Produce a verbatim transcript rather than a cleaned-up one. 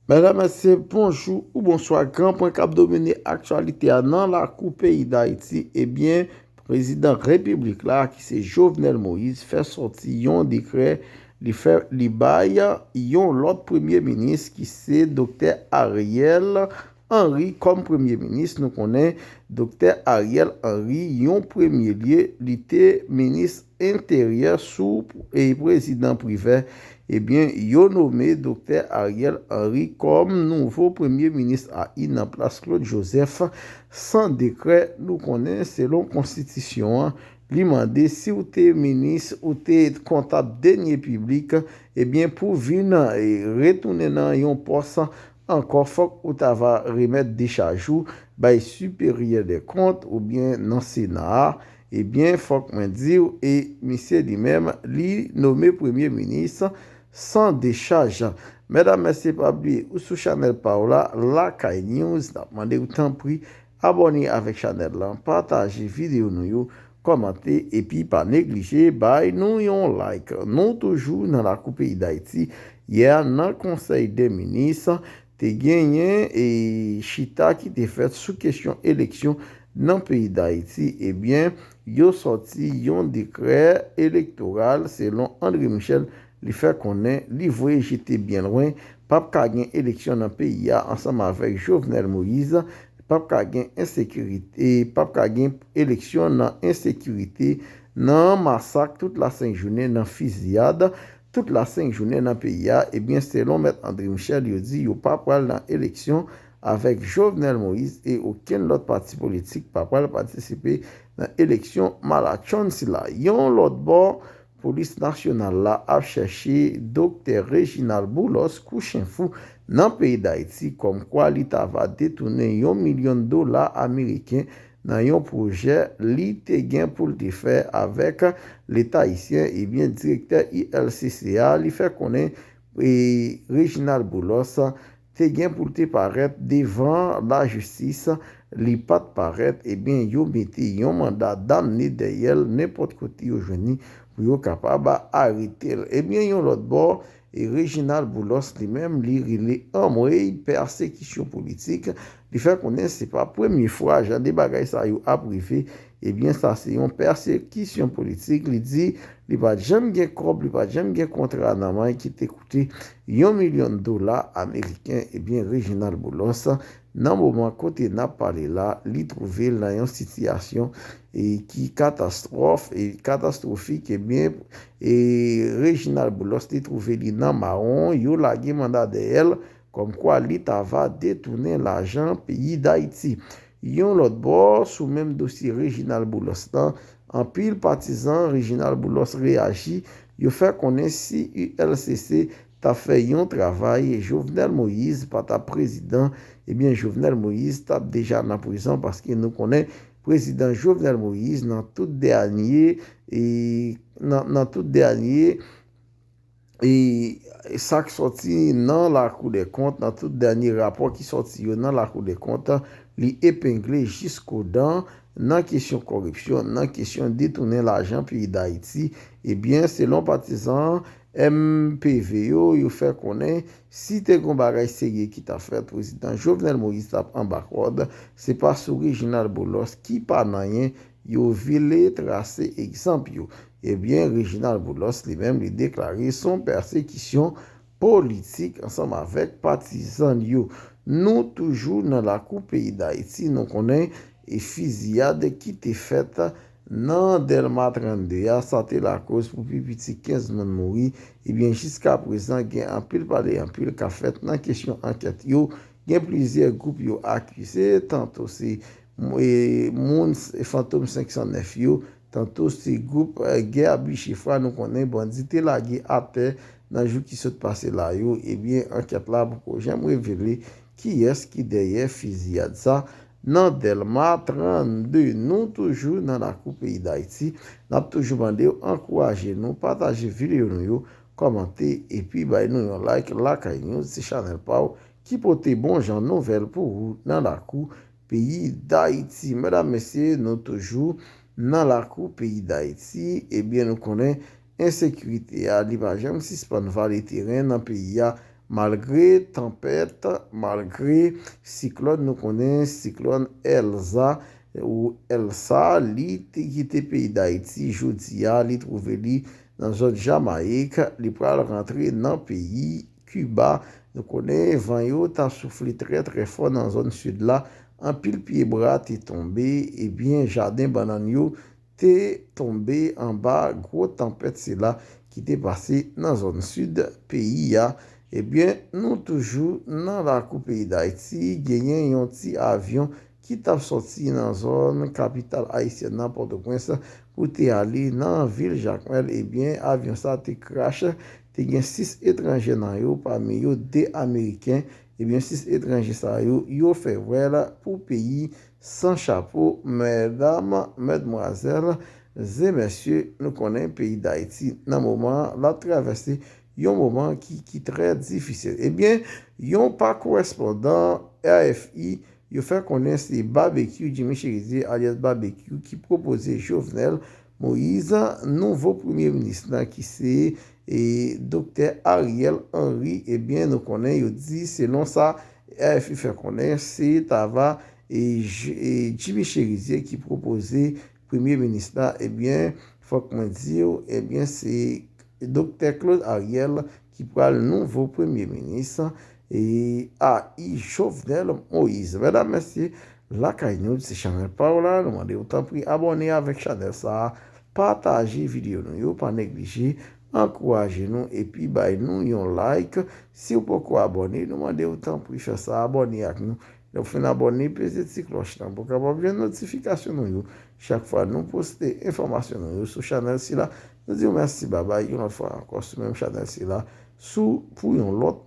Medam, mesye, bonjou ou bonswa. Gran pwen k ap domine aktyalite a nan lakou peyi Dayiti, ebyen, prezidan repiblik la, ki se Jovenel Moïse, fè sòti yon dekrè, li fè, li bay yon lòt premye minis ki se Doktè Ariel Henry kòm premye minis. Nou konnen Doktè Ariel Henry, yon premye lye, li te minis enteryè sou e prezidan Privè, ebyen, yo nome Doktè Ariel Henry kòm nouvo premye minis a i nan plas Claude Joseph, san dekrè. Nou konnen, selon konstitisyon an, li mande si w te minis, ou te kontab dènye piblik, ebyen, pou vin, e, retounen nan yon pòs ankò, fòk ou ta va remèt dechaj ou bay Siperyè dè kont oubyen nan Sena a. Ebyen, fòk mwen di w, e misye li menm, li nome premye minis san dechaj. Medam, mesye, pa bliye, ou sou chanèl pa w la, Lakay News, n ap mande w tanpri, abòne avèk chanèl lan, pataje videyo nou yo, kòmante, epi pa neglije bay nou yon like. Nou toujou nan lakou peyi Dayiti. Yè, nan Konsèy dè Minis, te genyen e chita ki te fèt sou kesyon eleksyon nan peyi Dayiti. Ebyen, yo sòti yon dekrè elektoral, selon André Michel, li fè konnen li voye jete byen lwen, p ap ka gen eleksyon nan peyi a ansanm avèk Jovenel Moïse, p ap ka gen ensekirite, p ap ka gen eleksyon nan ensekirite, nan masak tout la senk jounen, nan fiziyad tout la senk jounen nan peyi a. Ebyen, selon Mèt André Michel, yo di yo pa pral nan eleksyon avèk Jovenel Moïse e okenn lòt pati politik pa pral patisipe nan eleksyon malatchonn sila. Yon lòt bò, polis nasyonal la ap chèche Doktè Reginald Boulos, kou chen fou, nan peyi Dayiti, kòmkwa li ta va detounen yon milyon dola ameriken nan yon pwojè li te gen pou l te fè avèk Leta ayisyen. Ebyen, direktè I L C C a, li fè konnen, e, Reginald Boulos te gen pou l te parèt devan lajistis, li pa t parèt, ebyen, yo mete yon manda damne dèyè l, nenpòt kote yo jwenn li, pou yo kapab arete l. Ebyen, yon lòt bò, e Reginald Boulos li menm, li rele anmwey pèsekisyon politik. Li fè konnen se pa premye fwa jan de bagay sa yo ap rive. Ebyen, sa se yon pèsekisyon politik. Li di li pa t janm gen kòb, li pa t janm gen kontra nan men ki te koute yon milyon dola ameriken. Ebyen, Reginald Boulos, nan moman kote n ap pale la, li twouve l nan yon sitiyasyon, e, ki katastwòf, e, katastwofik. Ebyen, e, Reginald Boulos, li twouve li nan mawon, yo lage manda dèyè l, kòmkwa li ta va detounen lajan peyi Dayiti. Yon lòt bò, sou menm dosye Reginald Boulos lan, anpil patizan Reginald Boulos reyaji, yo fè konnen si U L C C t ap fè yon travay, Jovenel Moïse pa t ap prezidan, ebyen, Jovenel Moïse t ap deja nan prizon, paske nou konnen prezidan Jovenel Moïse nan tout dènye, e, nan, nan tout dènye, e, sa k sòti nan Lakou dè Kont, nan tout dènye rapò ki sòti yo nan Lakou dè Kont, li epengle jiskodan nan kesyon kòripsyon, nan kesyon detounen lajan peyi Dayiti. Ebyen, selon patizan M P V yo, yo fè konnen si te gon bagay serye ki t ap fèt, prezidan Jovenel Moïse t ap anba kòd. Se pa sou Reginald Boulos ki pa nanyen yo vle trase egzanp yo. Ebyen, Reginald Boulos li menm, li deklare se yon pèsekisyon politik ansanm avèk patizan l yo. Nou toujou nan lakou peyi Dayiti, nou konnen e fiziyad ki te fèt nan Dèlma trannde a, sa te lakoz pou pi piti kenz moun mouri. Ebyen, jiska prezan, gen anpil pale anpil k ap fèt nan kesyon ankèt yo. Gen plizyè gwoup yo akize, tanto se, e, moun s-, Fantom senk san nèf yo, tanto se gwoup, e, Guerby Cheffra, nou konnen bandi te lage atè nan jou ki sot pase la yo. Ebyen, ankèt la poko janm revele kiyès ki dèyè fiziyad sa nan Dèlma trannde. Nou toujou nan lakou peyi Dayiti. N ap toujou mande w ankouraje nou, pataje videyo nou yo, kòmante, epi bay nou yon like. Lakay News se chanèl pa w ki pote bon jan nouvèl pou ou nan lakou peyi Dayiti. Medam, mesye, nou toujou nan lakou peyi Dayiti. Ebyen, nou konnen ensekirite a, li pa janm sispann vale teren nan peyi a. Malgre tanpèt, malgre siklòn, nou konnen siklòn Elsa ou Elsa, li te kite peyi Dayiti jodi a, li twouve li nan zòn Jamayik, li pral rantre nan peyi Kiba. Nou konnen van yo t ap soufle trè, trè fò nan zòn sid la. Anpil pye bwa te tonbe, ebyen, jaden bannann yo te tonbe anba gwo tanpèt sila ki te pase nan zòn sid peyi a. Ebyen, nou toujou nan lakou peyi Dayiti, genyen yon ti avyon ki t ap sòti nan zòn kapital ayisyèn nan, Pòtoprens, pou te ale nan vil Jakmèl. Ebyen, avyon sa te krache, te gen sis etranje nan yo, pami yo de Ameriken. Ebyen, sis etranje sa yo, yo fè vwèl pou peyi san chapo. Medam, madmwazèl e mesye, nou konnen peyi Dayiti nan moman an, l ap travèse yon moman ki, ki trè difisil. Ebyen, yon pa korespondan R F I, yo fè konnen se Babekyou, Jimmy Chérizier, alyas Babekyou, ki pwopoze Jovenel Moïse, nouvo premye minis lan, ki se, e, Doktè Ariel Henry. Ebyen, nou konnen, yo di, selon sa R F I fè konnen, se ta va, e, J-, e, Jimmy Chérizier ki pwopoze premye minis la. Ebyen, fòk mwen di w, ebyen, se Doktè Claude Ariel ki pral nouvo premye minis, e, a i Jovenel Moïse. Medam, mesye, lakay nou, se chanèl pa w la, nou mande w tanpri abòne avèk chanèl sa a, pataje videyo nou yo, pa neglije ankouraje nou epi bay nou yon like. Si w poko abòne, nou mande w tanpri fè sa, abòne ak nou. Lè w fin abòne, peze ti klòch lan pou w kapab jwenn notifikasyon nou yo chak fwa nou poste enfòmasyon nou yo sou chanèl sila. Nou di w mèsi, babay, yon lòt fwa ankò sou menm chanèl sila, sou, pou yon lòt